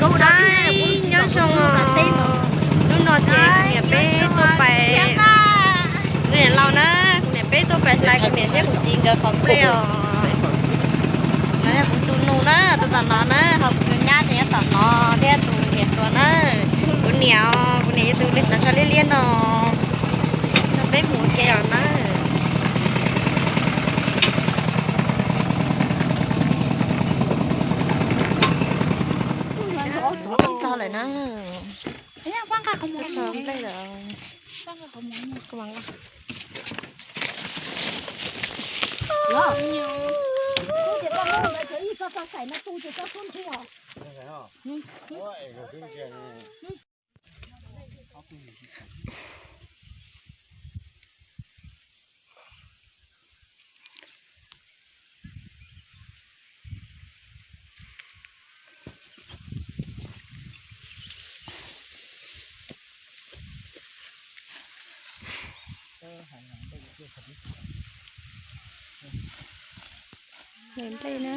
Nyob zoo, hnub no ces kuv niam peb tuaj pais, kuv niam laus na, kuv niam peb tuaj pais hlais kuv niam thiab kuv txiv nkawd qhov nplej os. No yog kuv tus nus na, tus tom no na, ho kuv tus nyab ces nyob tom no thiab, tus niam hluas na. Kuv niam, kuv niam yog tus li hnav tsho liab liab no, no peb mus ua ke os na. Txog lawm na. Txog nplej lawm. Nplej na.